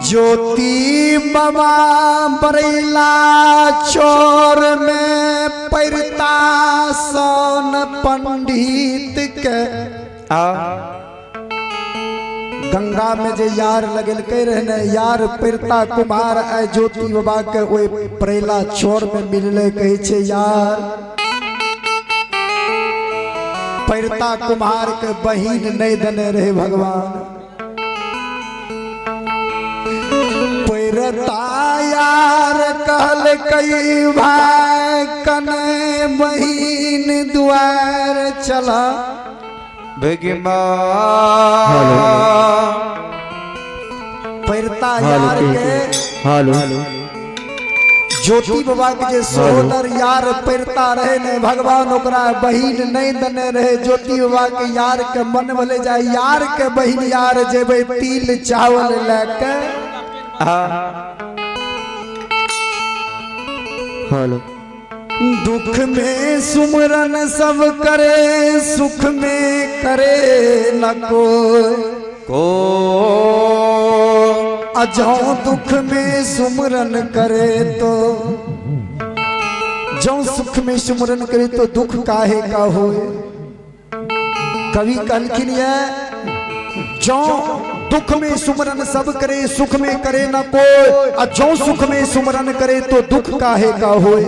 ज्योति बाबा बरैला चोर में पैरता सन पंडित के आ गंगा में जे यार लगेलकै रहे ने यार पैरता कुमार आइ ज्योति बाबा के ओहि बरैला चोर में मिललै। कहै छै यार पैरता कुमार के बहिन नहीं देने रहे भगवान। पैरता यार कहल कई भाई कने बहिन द्वार चला भगिमा। पैरता यार के हेलो ज्योति बाबा के जे सहोदर यार पैरता रहे ने भगवान ओकरा बहिन नहीं देने रहे। ज्योति बाबा के यार के मन भले जाए यार के बहिन यार जेबै तिल चावल लेके। हेलो दुख में सुमरन सब करे सुख में करे न कोई को अजो दुख में सुमरन करे तो जो सुख में सुमरन करे तो दुख काहे का होए। कवि कहलखिन ये जो दुख में सुमरन सब करे सुख में करे न कोई और जो सुख में सुमरन करे तो दुख काहे का होए।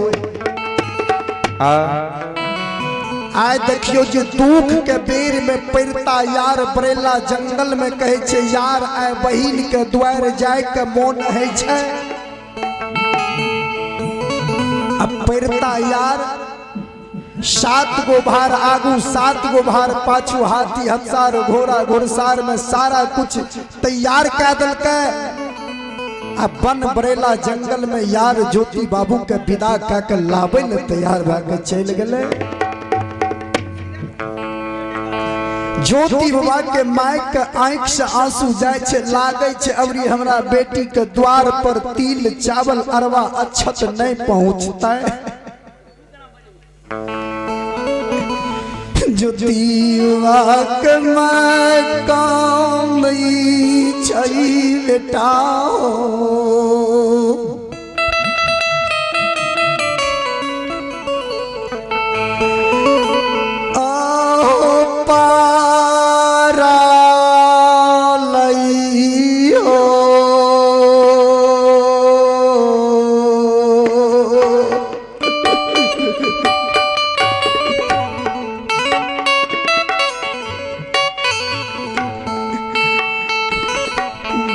आय देखियो जे दुख के बेर में पैरता यार बरेला जंगल में कहे छे यार आय बहिन के द्वार जाय के मोन है छे। अब पैरता यार 7 गो भार आगू 7 गो भार पाछू हाथी हंसार घोड़ा घोड़सार में सारा कुछ तैयार कै देलकै। आ वन बरेला जंगल में यार ज्योति बाबू के विदा कै के लाबै ले तैयार भए के चलि गेलै। ज्योति बाबा के my के आँखि से आंसू जाय छे लागै छे अबरी हमरा बेटी के द्वार पर तिल चावल अरवा अक्षत नहीं पहुँचतै। ज्योति बाबा के my काम छै बेटा पारा लइयो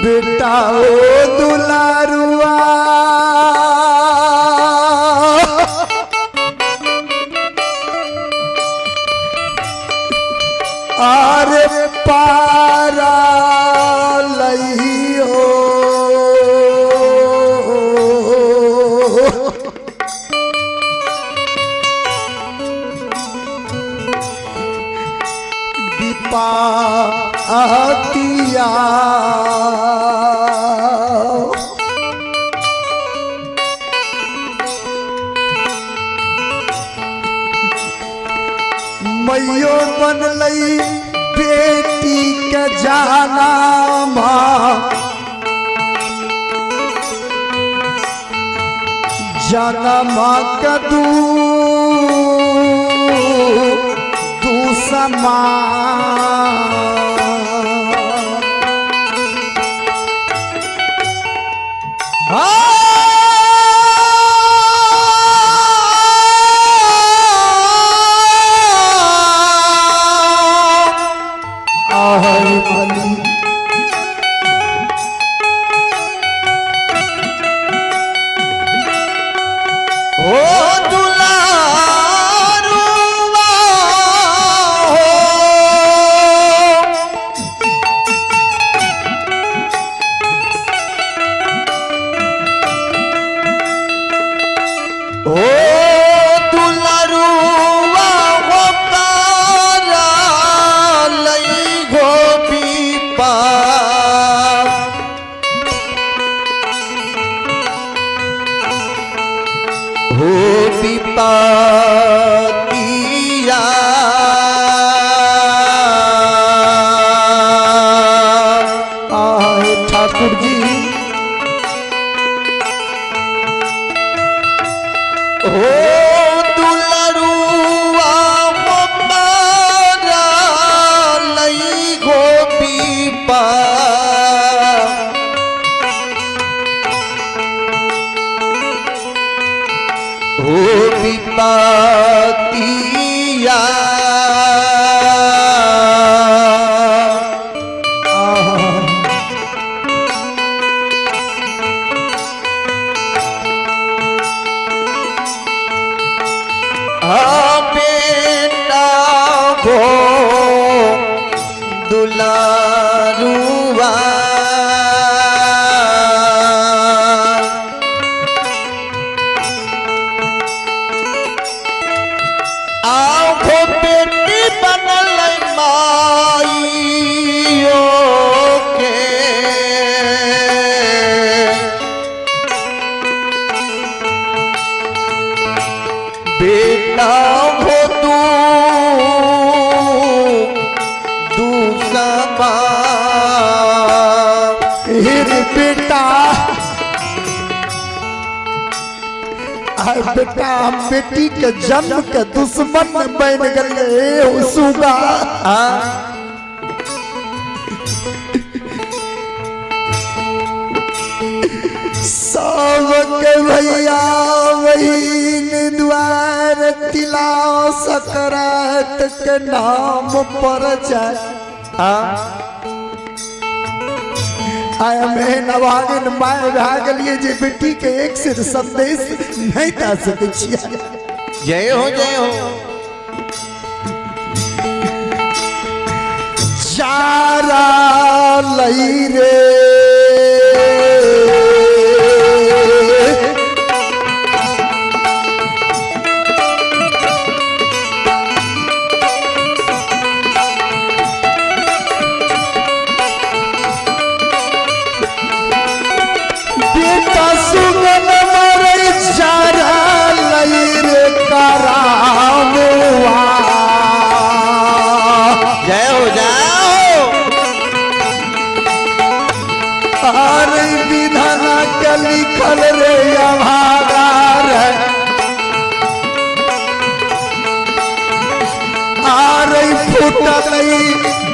बेटा ओ दुलारुआ आरे पारा लइयो विपातिया मैयो बनलई बेटी के जाना माँ जाना के दू समा ओ दुलारुआ हो ओ दुलारुआ हो पारा लई गोपी दुलारुआ आहो बेटी बनल माइयो के बेटा हो तू दूसरा हे बेटा, आय बेटा, हम बेटी के जन्म के दुश्मन बन गए हो सुगा। सबके भैया बहिन द्वार तिला सकरात के नाम पर जाए। आय हम एहन अभागिन माय भए गेलियै जे बेटी के एक सिर संदेश नहीं दऽ सकै छियै। जय हो जय हो। चारा लई रे बेटा सुगन मरे चारा लई रे करामुआ। जय हो जाओ। अरे विधान के लिखल रे अभागार, अरे फूटल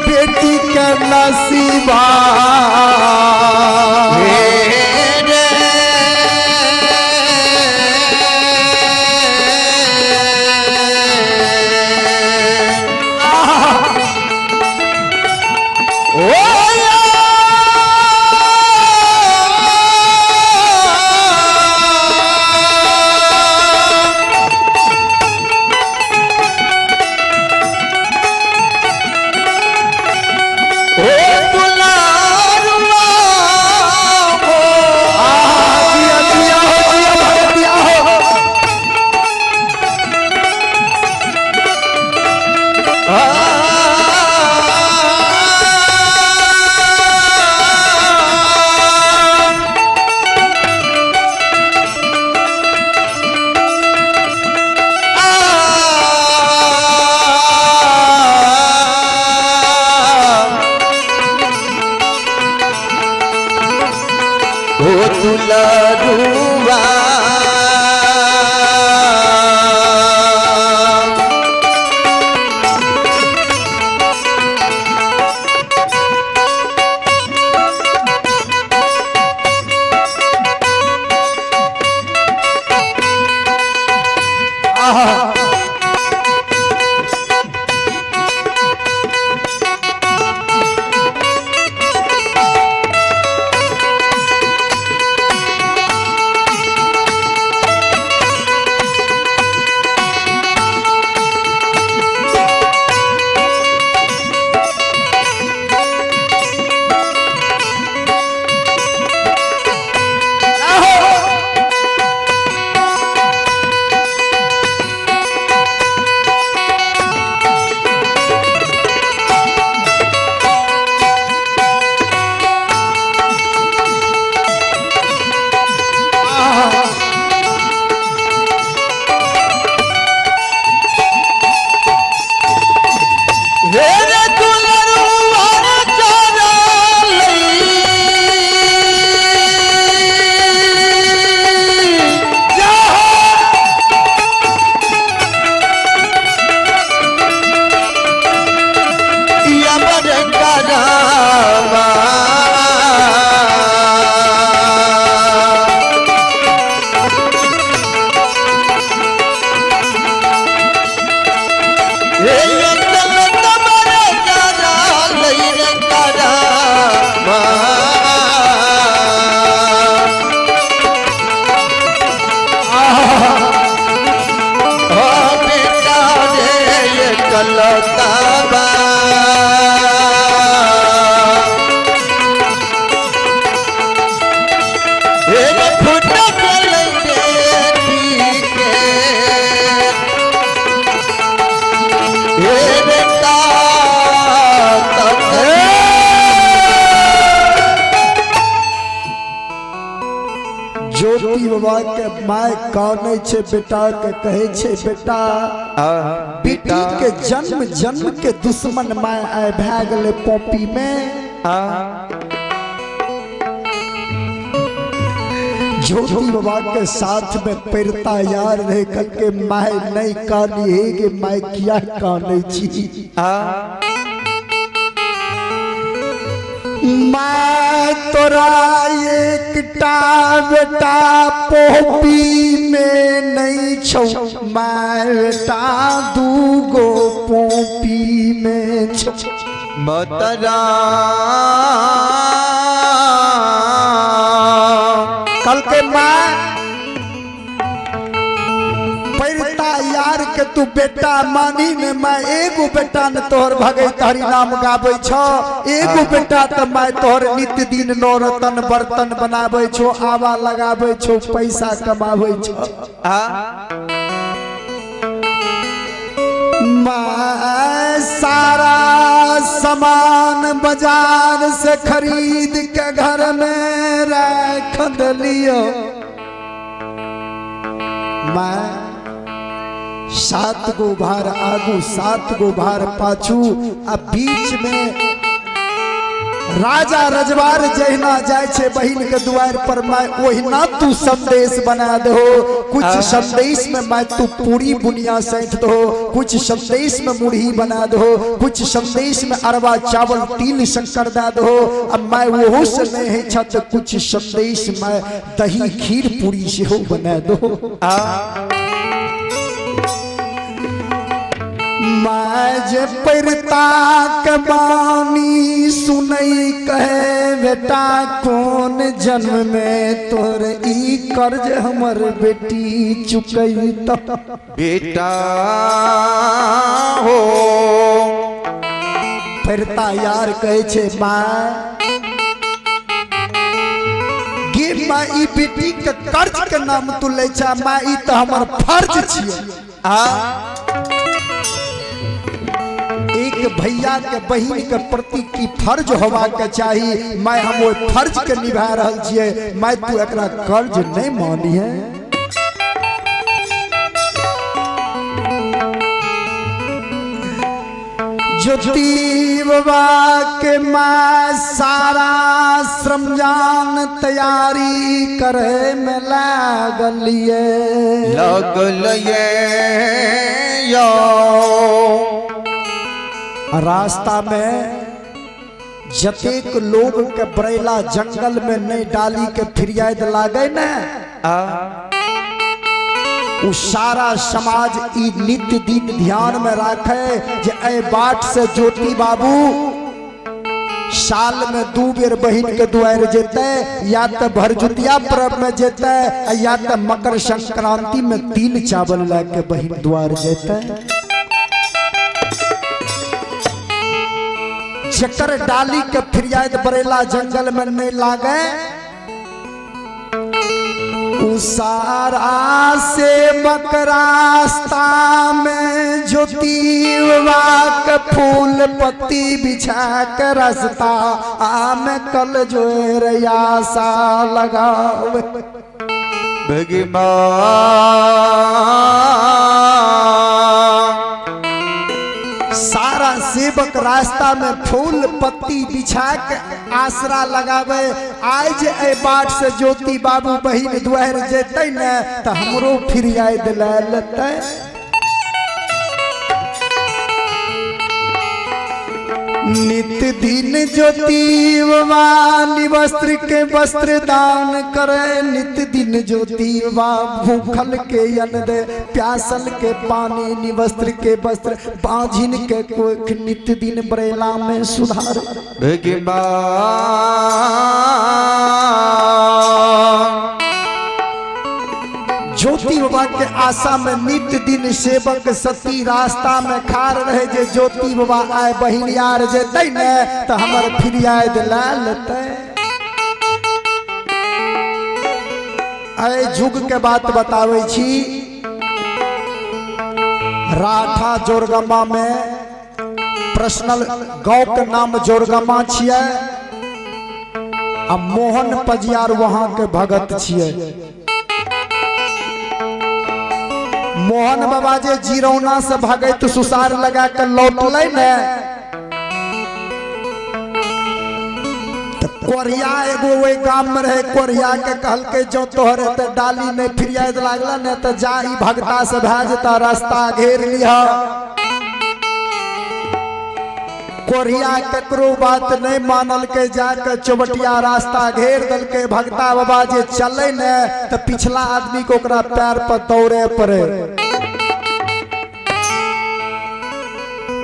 बेटी के नसीबा। जिया जिया हो जिया भगतिया हो। ओ दुलारुआ ज्योति बाबा के my कानै छै, बेटा के कहै छै, बेटा, बेटी के जन्म जन्म के दुश्मन my आइ भए गेलै पॉपी में। ज्योति बाबा के साथ में पैरता यार रहे, कल my नहीं कानी हे गे my, किया कानै छी? मैं तोरा एकटा बेटा पोपी में नहीं छौ, मैं बेटा दूगो पोपी में छौ। मतरा कल के माँ पैरता यार के तू बेटा मानी ने, मैं एगो बेटा ने तोहर भगैत हरि नाम गाबै छो, एगो बेटा त मैं तोहर नित्य दिन नौ रतन बर्तन बनाबै छो, आवा लगाबै छो, पैसा कमाबै छो। मैं सारा सामान बाजार से खरीद के घर में रख दिलियो। मैं 7 गो भार आगू, 7 गो भार पाछू, आ बीच में राजा रजवार जहिना जाय छै बहिन के दुआर पर, मैं ओहिना तू संदेश बना दहो। कुछ संदेश में मैं तू पूरी बुनिया सैंत दहो, कुछ संदेश में मुरही बना दहो, कुछ संदेश में अरवा चावल तिल शक्कर दे दहो। अब मैं ओहो से नहीं है छत, कुछ संदेश में दही खीर पूरी सेहो बना दहो। मैं जे पैरता के बानी सुनई कहे, बेटा कौन जन्म में तोर ई कर्ज हमर बेटी चुकई त बेटा हो। पैरता यार कहे छे, माँ गे माँ, ई बेटी के कर्ज के नाम तू लै छा, माँ ई त हमर फर्ज छियै। एक भैया के बहिन के प्रति की फर्ज होवा के चाही, मैं हम वो फर्ज के निभा रहल छियै, मैं तू एकरा कर्ज नहीं मानी है। ज्योति बाबा के माँ सारा श्रमजान तैयारी करे में लागलिए लगल ये यो। रास्ता में जतेक लोग के बरेला जंगल में नहीं डाली के फिरियाद लागे ने, उ सारा समाज ई नित्य दिन ध्यान में राखे जे ए बाट से ज्योति बाबू साल में 2 बेर बहिन के दुआर जेते, या तो भरजुतिया पर्व में जेते, या तो मकर संक्रांति में 3 चावल लेके बहिन द्वार जेते। जकर डाली के फिरियाद बरेला जंगल में नहीं लागे, सारा से रास्ता में ज्योति के फूल पत्ती बिछा के रास्ता आम कल जोर आशा लगावे। भगवान सारा सेवक रास्ता में फूल पत्ती बिछा के आसरा लगावे। आज ए बाट से ज्योति बाबू बहिन दुआर जेतै ने त हमरो फिर याद ले लेतै। नित दिन ज्योति बाबा वस्त्र के वस्त्र दान करे, नित दिन ज्योति बाबा भूखल के अन्न दे, प्यासल के पानी, निवस्त्र के वस्त्र, बाझिन के कोख, नित दिन बरेला में सुधार। भगवान ज्योति बाबा के आशा में नित दिन सेवक सती रास्ता में खार रहे जे ज्योति बाबा आए बहिन यार जेतै ने त हमर फिर याद ला लेतै। अरे जुग के बात बताबै छी, राठा जोरगमा में पर्सनल गांव के नाम जोरगमा छियै आ मोहन पजियार वहां के भगत छियै। मोहन बाबा जे जिरौना से भगैत सुसार लगा के लौटलै ने, तऽ कोरिया एगो ओहि गाम में रहे, कोरिया के कहलकै जो तोहर एते डाली नहीं फिरियाद लागल ने तऽ जा ई भगता से भए जेता, रास्ता घेर लिह। कोरिया ककरो बात नहीं मानलकै, जाके चौबटिया रास्ता घेर देलकै। भगता बाबा जे चले ने तऽ पिछला आदमी के ओकरा पैर पर दौड़े पड़े।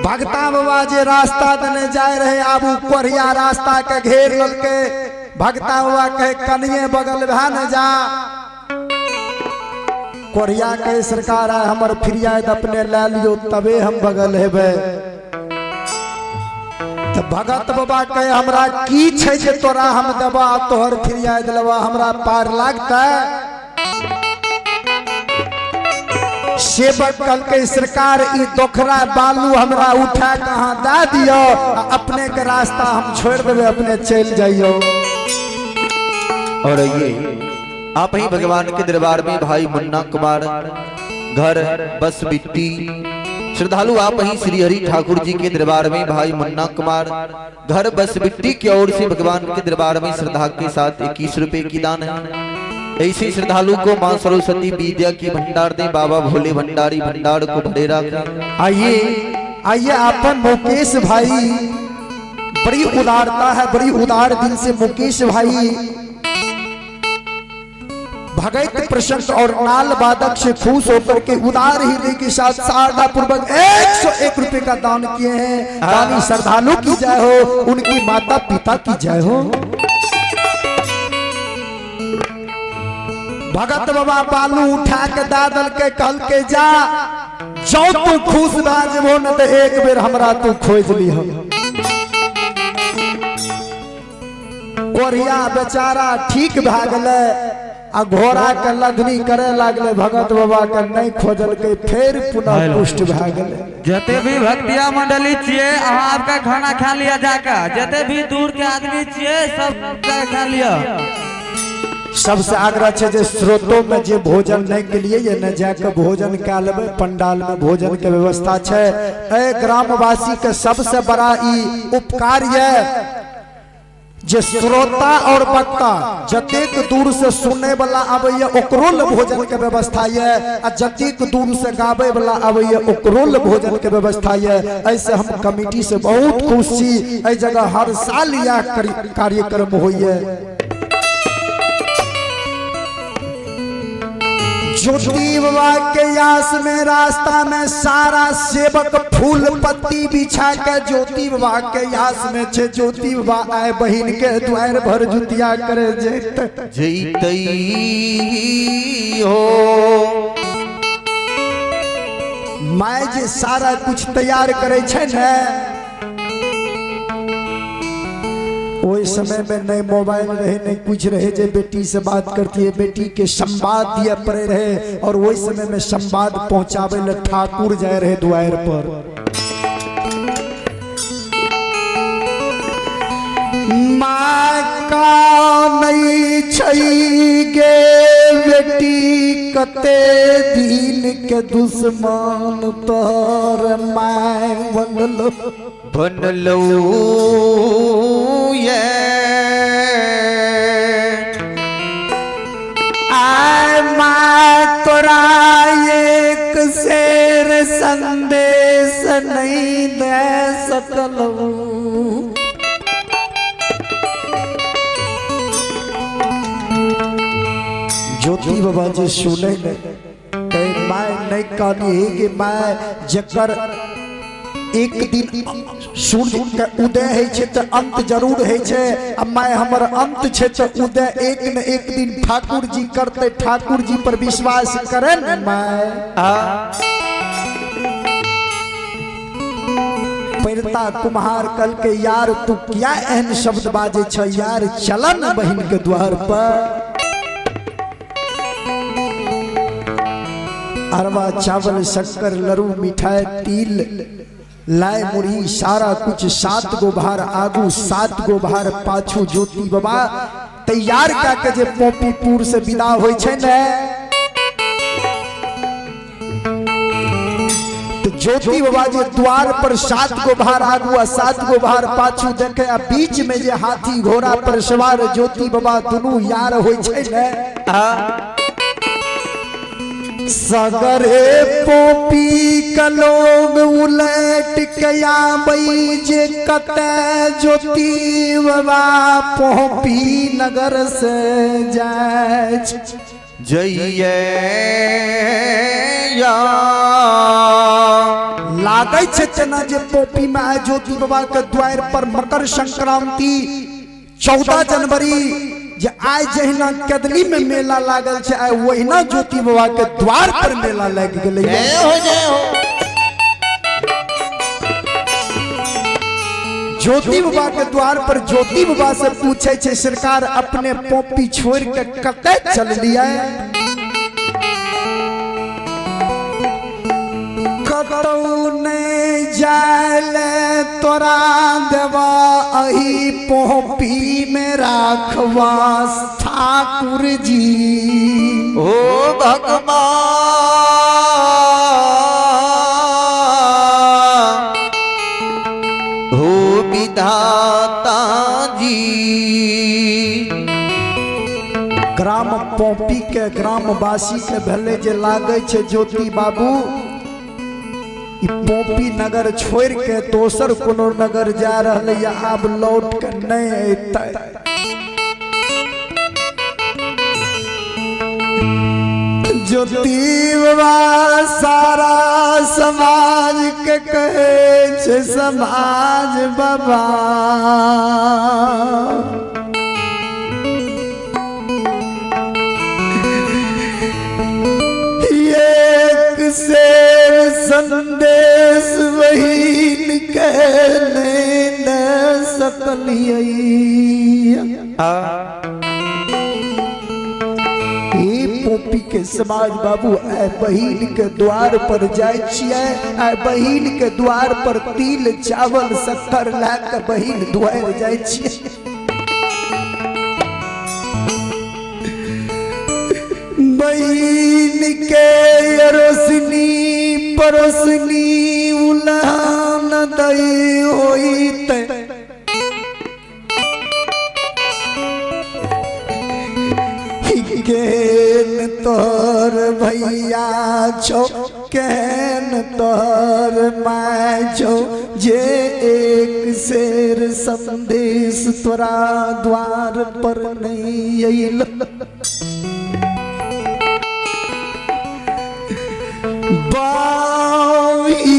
भगता बाबा जे रास्ता देने जाय रहे, आबू कोरिया रास्ता के घेर लेलकै। भगता बाबा कहे कनिए बगल भए ने जा। कोरिया कहे सरकार आय हमर फिरियाद अपने ले लियो तबे हम बगल हेबै। तऽ भगत बाबा कहे हमरा की छै जे तोरा हम देबा, तोहर फिरियाद लेबा, हमरा पार लागतै? सेवक कहलकै सरकार ई दोखरा बालू हमरा उठा के अहाँ दए दियौ, आ अपने के रास्ता हम छोड़ देबै, अपने चलि जाइयौ। और ये आप ही भगवान के दरबार में भाई मुन्ना कुमार घर बस बिट्टी श्रद्धालु आप ही श्री हरि ठाकुर जी के दरबार में भाई मुन्ना कुमार घर बस बिट्टी की ओर से भगवान के दरबार में श्रद्धा के साथ 21 रुपए की दान है। ऐसे श्रद्धालु को माँ सरस्वती विद्या की भंडार दे, बाबा भोले भंडारी भंडार को भरे रखे। आइए आइए अपन मुकेश भाई, बड़ी उदारता है, बड़ी उदार दिल से मुकेश भाई भगत प्रसन्न और नाल वादक से खुश होकर के उदार हृदय के साथ श्रद्धा पूर्वक 101 रुपए का दान किए हैं। दानी श्रद्धालु की जय हो, उनकी माता पिता की जय हो। भगत बाबा बालू उठा के दादल के कहल के जा, जो तू खुश भए जेबो न तो एक बेर हमरा तू खोज लिह। कोरिया बेचारा ठीक भए गेलै आ घोड़ा के लदनी करे लागले। भगत बाबा के नहीं खोजलकै, फेर पुनः पुष्ट भए गेलै। जते भी भक्तिया मंडली छियै अहाँ आपका खाना खा लिया जाकर, जते भी दूर के आदमी छियै सब खा लिया। सबसे आग्रह छै जे स्रोतो में जे भोजन नहीं के लिए ये न जाके भोजन कए लेबै, पंडाल में भोजन के व्यवस्था छै। ए ग्रामवासी के सबसे बड़ा ई उपकार ये जे श्रोता और वक्ता जतेक दूर से सुने वाला आबैया ओकरो ले भोजन के व्यवस्था ये, आ जतेक दूर से गावे वाला आबैया ओकरो ले भोजन के व्यवस्था ये। ऐसे हम कमिटी से बहुत खुश छी। एहि जगह हर साल यह कार्यक्रम होइए। ज्योति बाबा के आस में रास्ता में सारा सेवक फूल पत्ती बिछा के ज्योति बाबा के आस में छे। ज्योति बाबा आए बहिन के द्वार भर जुतिया करे जेत जैतई हो। My जे सारा कुछ तैयार करे छे ने, ओहि समय में नहीं मोबाइल रहे नहीं कुछ रहे, जे बेटी से बात करती है बेटी के संवाद दिया पड़े रहे, और वही समय में संवाद पहुंचावे ले ठाकुर जाए रहे द्वार पर। माँ का नहीं छई गे बेटी कते दिन के दुश्मन तोर my बनल बनलौ ये। आय माँ तोरा एक शेर संदेश नहीं दे सकलौ। ज्योति बाबा जी सुने ने कहे my नहीं कहनी है कि my जकर एक दिन सूर्य के उदय है छे तो अंत जरूर है छे, आ my हमर अंत छे तो उदय एक न एक दिन ठाकुर जी करते, ठाकुर जी पर विश्वास करे न my. पैरता कुम्हार कल के यार तू क्या एहन शब्द बाजे छ यार, चलन बहिन के द्वार पर। अरवा चावल शक्कर लरू मिठाई तिल लाए मुरही सारा कुछ 7 गो भार आगू 7 गो भार पाछू ज्योति बाबा तैयार क्या के जे पोपीपुर से विदा होय छै ने, ज्योति बाबा जे द्वार पर 7 गो भार आगू आ 7 गो भार पाछू देखे आ बीच में जे हाथी घोड़ा पर सवार ज्योति बाबा दुनू यार होइ छै ने। सगरे पोपी के लोग उलट के आबै जे कतै ज्योति बाबा पोपी नगर से जाय जइए या। लागै छै तेना जे पोपी में आइ ज्योति बाबा के द्वार पर मकर संक्रांति 14 जनवरी जे आइ जहिना कदली में मेला लागल छै, आइ ओहिना ज्योति बाबा के द्वार पर मेला लागि गेलै। जय हो जय हो। ज्योति बाबा के द्वार पर ज्योति बाबा से पूछे छै, सरकार अपने पोपी छोड़ के कतय चललियै? कतौ नहीं जायल तोरा देवा अही पोपी में राखवा ठाकुर जी। ओ भगवान हो विधाता जी। ग्राम पोपी के ग्रामवासी के भले जे लागै छै ज्योति बाबू ई पोपी नगर छोड़ के दोसर कोनो नगर जा रहलै या आब लौट के नहीं अयतै। ज्योति बाबा सारा समाज के कहै छै समाज बाबा एक शेर संदेश बहिन के नहीं दे सकलियै। हे पोपी के समाज बाबू आइ बहिन के द्वार पर जाय छियै, आइ बहिन के द्वार पर तिल चावल शक्कर लए के बहिन द्वार जाय छियै। बहिन के अरोसनी परोसनी उलहन दई होइत केहन तोहर भैया छौ, केहन तोहर my छौ, जे एक शेर संदेश तोरा द्वार पर नहीं अइल। बाविनी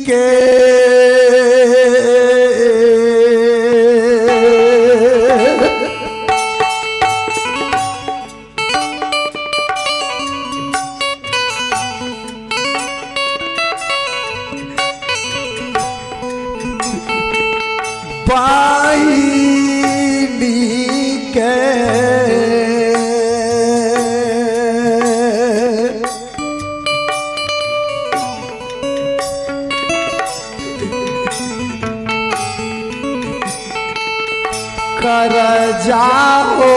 के बाहिनी के कर जाओ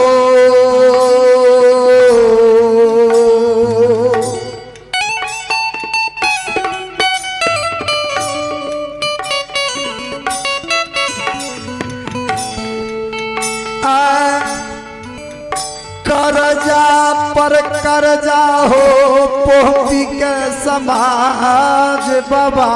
करजा पर करजा हो पोपी के समाज बाबा।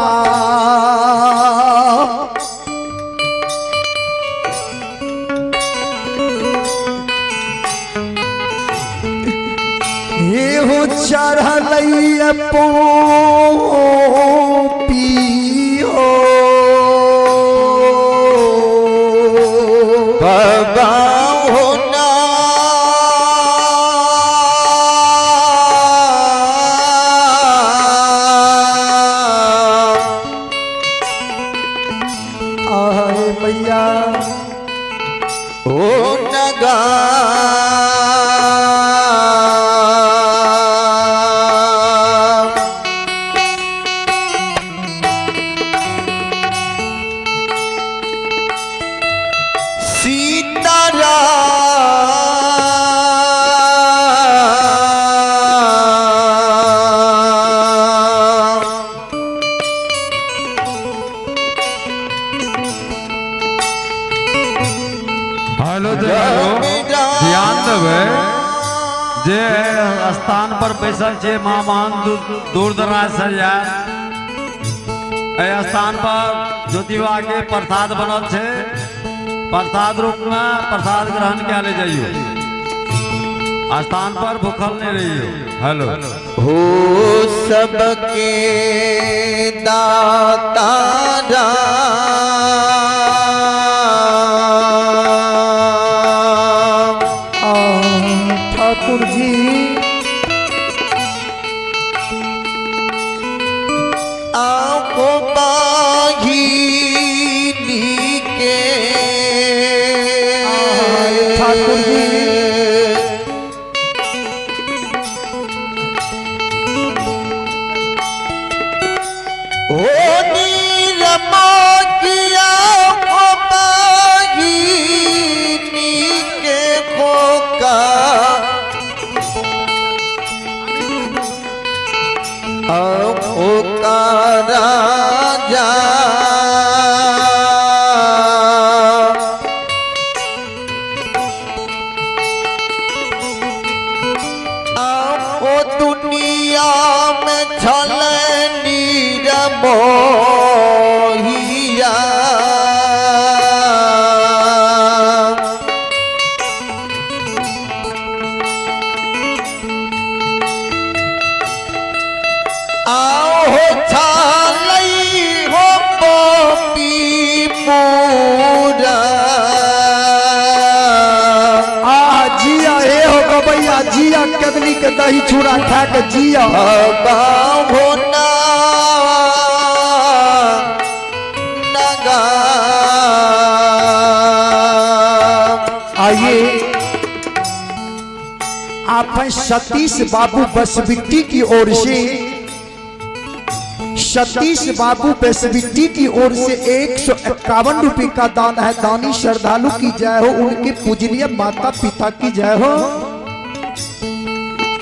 एहो चढ़ल पोपी हो बाबा हो ना। आहे मैया ओ नगा सीताराम। हेलो हेलो, ध्यान देबै जे स्थान पर बैसल छै माँ महान दूर दराज से आयल, एहि स्थान पर ज्योतिबा के प्रसाद बनल छै, प्रसाद रूप में प्रसाद ग्रहण कए ले जाइयो, स्थान पर भूखल नहीं रहियो। हेलो। हो सबके दाता राम, ठाकुर जी आपो बाहिनी के ठाकुर जी। ओ नीरमा किया हो बाहिनी के खोका, खोका राजा, ओ दुनिया में छल नीरमोहिया, आओ छालई हो पपी पूरा, आ जिया हे हो गबैया जिया, कदली के दही चूड़ा खा के जिया। बाबा होना नगा। आइए आप हैं सतीश बाबू बसबिट्टी की ओर से, सतीश बाबू बसबिट्टी की ओर से 151 रुपये का दान है। दानी श्रद्धालु की जय हो, उनके पूजनीय माता पिता की जय हो।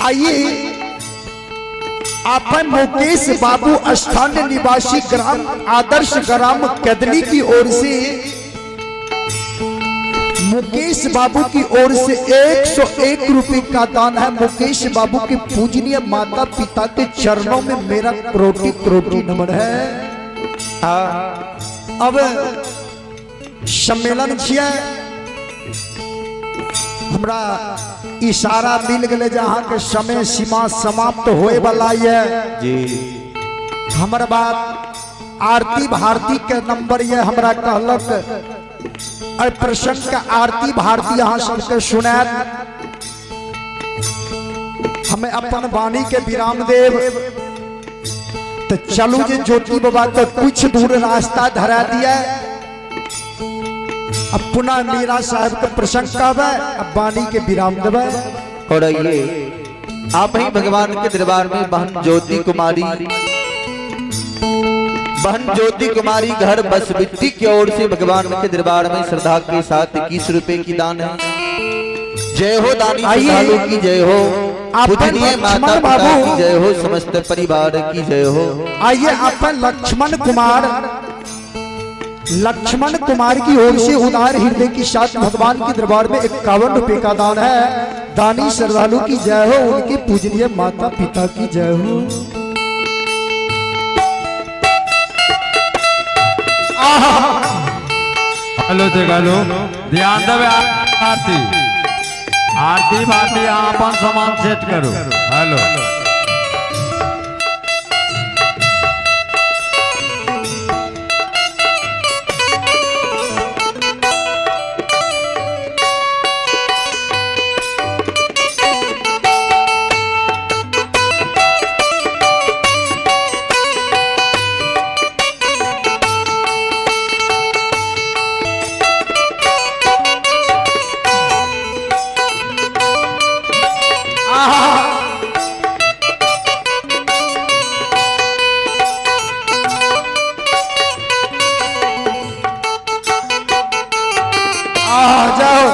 आइए आप हैं मुकेश बाबू स्थानीय निवासी ग्राम आदर्श ग्राम कदली की ओर से, मुकेश बाबू की ओर से 101 रुपये का दान है। मुकेश बाबू के पूजनीय माता पिता के चरणों में मेरा कोटि कोटि नमन है। अब सम्मेलन छियै, हमरा इशारा मिल गए जे अहाँके समय सीमा समाप्त होए वाला ये जी। हमर बात आरती भारती के नंबर ये हमरा कहलक, एहि प्रसंग के आरती भारती अहाँ सबके सुनायत। हमें अपन वाणी के विराम देव तो चलू जे ज्योति बाबा के कुछ दूर रास्ता धरा दिया। अब पुनः मीरा साहब के प्रसंग कहबै, अब वाणी के विराम देबै। और ये आप ही भगवान के दरबार में बहन ज्योति कुमारी, बहन ज्योति कुमारी घर बसबिट्टी की ओर से भगवान के दरबार में श्रद्धा के साथ 21 रुपए की दान है। जय हो दानी आइए। श्रद्धालु की जय हो, अपन पूजनीय माता लक्ष्मण पिता बाबू। की जय हो, समस्त परिवार की जय हो। आइए अपन लक्ष्मण कुमार, लक्ष्मण कुमार की ओर से उदार हृदय के साथ भगवान के दरबार में 51 रुपए का दान है। दानी श्रद्धालु की जय हो, उनके पूजनीय माता पिता की जय हो। हेलो हेलो, ध्यान देबै, आरती आरती भारती अहाँ अपन सामान सेट करू। हेलो। आ जाओ।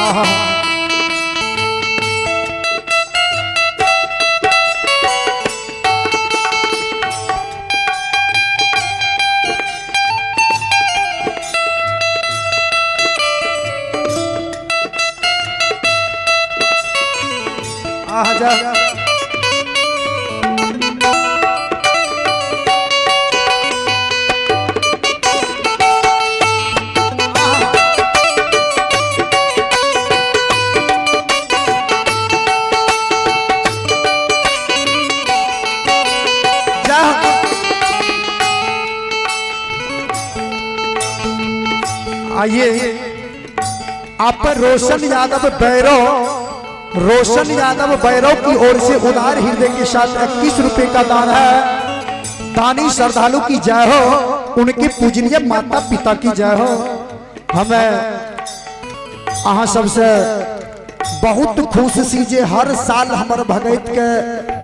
आहा। आहा जा। जा। आइए आप पर रोशन यादव बैरव, रोशन यादव बैरव की ओर से उदार हृदय के साथ 21 रुपए का दान है। दानी श्रद्धालु की जय हो, उनके पूजनीय माता पिता की जय हो। हमें अहाँ सबसे बहुत खुश सी जे हर साल हमर भगत के